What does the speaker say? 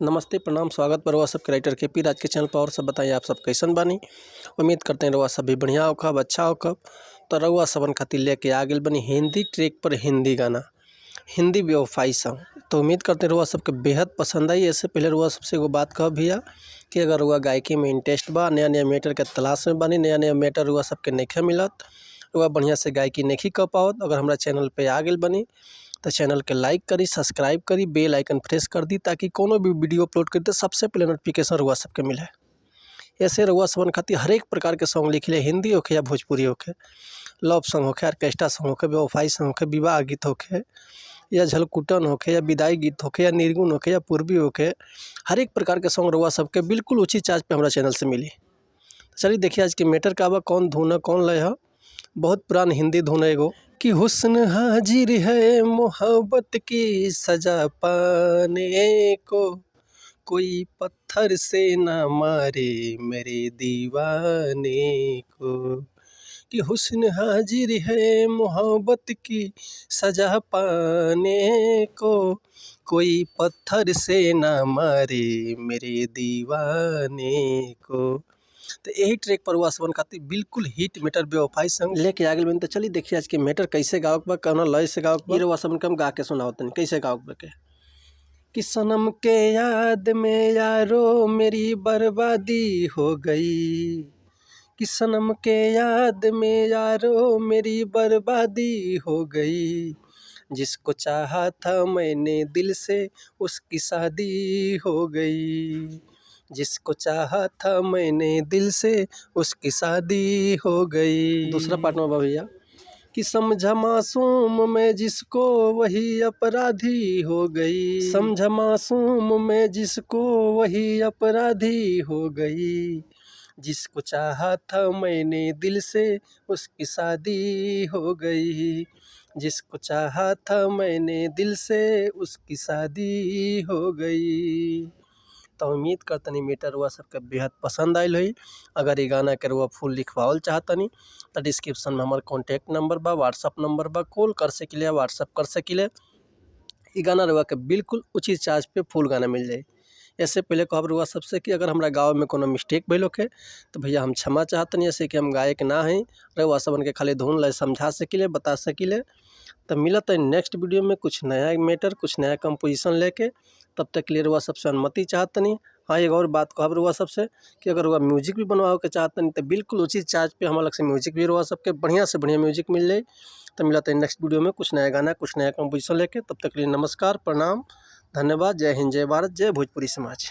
नमस्ते, प्रणाम, स्वागत बा रउआ सबके राइटर के पी राज के चैनल पर। और सब बताइए आप सब कैसन बानी। उम्मीद करते हैं रउआ सब भी बढ़िया होखब, अच्छा होखब। तो रउआ सबन खातिर लेके आ गेल बनी हिंदी ट्रैक पर हिंदी गाना, हिंदी बेवफाई सॉन्ग। तो उम्मीद करते हैं रउआ सबके बेहद पसंद आई। इससे पहले रउआ सबसे एगो बात कहब भैया कि अगर रउआ गायकी में इंटरेस्ट बा, नया नया मैटर के तलाश में बानी, नया नया मैटर रउआ सबके नइखे मिलत, रउआ बढ़िया से गायकी नहीं कर पावत, अगर हमरा चैनल पे आ गेल बनी तो चैनल के लाइक करी, सब्सक्राइब करी, बेल आइकन प्रेस कर दी ताकि कोनो भी वीडियो अपलोड करी तो सबसे पहले नोटिफिकेशन रउआ सबके मिले। ऐसे रउआ सबन खातिर हरेक प्रकार के सॉन्ग लिखले, हिंदी होखे या भोजपुरी होखे, लव सॉन्ग होखे, ऑर्केस्ट्रा सॉन्ग होखे, बेवफाई सॉन्ग होखे, विवाह गीत होखे या झलकुटन होखे या विदाई गीत होखे या निर्गुण होखे या पूर्वी होखे, हर एक प्रकार के सॉन्ग रउआ सबके बिल्कुल उचित चार्ज पे हमरा चैनल से मिली। चलिए देखिए आज के मैटर का बा, कौन धुन है कौन लय है। बहुत पुरान हिंदी धुन है एगो कि हुस्न हाजिर है मोहब्बत की सजा पाने को, कोई पत्थर से ना मारे मेरे दीवाने को। कि हुस्न हाजिर है मोहब्बत की सजा पाने को, कोई पत्थर से ना मारे मेरे दीवाने को। तो यही ट्रैक पर रउआ सबन खातिर बिल्कुल हिट मैटर बेवफाई संग लेके आ गेल बनी। तो चलिए देखिए आज के मैटर कैसे गावक बा, कौना लय से गावक बा, रउआ सबन के हम गा के सुनावतनी कैसे गावक बा के। कि सनम के याद में यारो मेरी बर्बादी हो गई, कि सनम के याद में यारो मेरी बर्बादी हो गई, जिसको चाहा था मैंने दिल से उसकी शादी हो गई, जिसको चाहा था मैंने दिल से उसकी शादी हो गई। दूसरा पार्ट में बा भैया कि समझा मासूम मैं जिसको वही अपराधी हो गई, समझा मासूम मैं जिसको वही अपराधी हो गई, जिसको चाहा था मैंने दिल से उसकी शादी हो गई, जिसको चाहा था मैंने दिल से उसकी शादी हो गई। तो उम्मीद करतनी मैटर रउआ सबके बेहद पसंद आयल होई। अगर ये गाना के रउआ फुल लिखवावल चाहतनी तो डिस्क्रिप्शन में हमार कॉन्टैक्ट नंबर बा, व्हाट्सअप नंबर बा, कॉल कर सकिले, व्हाट्सअप कर सकिले। ये गाना रउआ के बिल्कुल उचित चार्ज पे फुल गाना मिल जाई। ऐसे पहले कहब रउआ सबसे कि अगर हमरा गावे में कोनो मिस्टेक भइल होखे तो भैया हम क्षमा चाहतनी, ऐसे कि हम गायक ना हई, रउआ सबन के खाली धुन लय समझा सकिले, बता सकिले। तो मिलत है नेक्स्ट वीडियो में कुछ नया मैटर, कुछ नया कंपोजिशन लेके। तब तक के लिए रउआ सबसे अनुमति चाहतनी। हाँ, एक और बात कहब रउआ सबसे कि अगर रउआ म्यूजिक भी बनवावे के चाहतनी तो बिल्कुल उचित चार्ज पे हमार लग से म्यूजिक भी रउआ सबके बढ़िया से बढ़िया म्यूजिक मिल जाई। तो मिलत है नेक्स्ट वीडियो में कुछ नया गाना, कुछ नया कंपोजिशन लेके। तब तक के लिए नमस्कार, प्रणाम, धन्यवाद। जय हिंद, जय भारत, जय भोजपुरी समाज।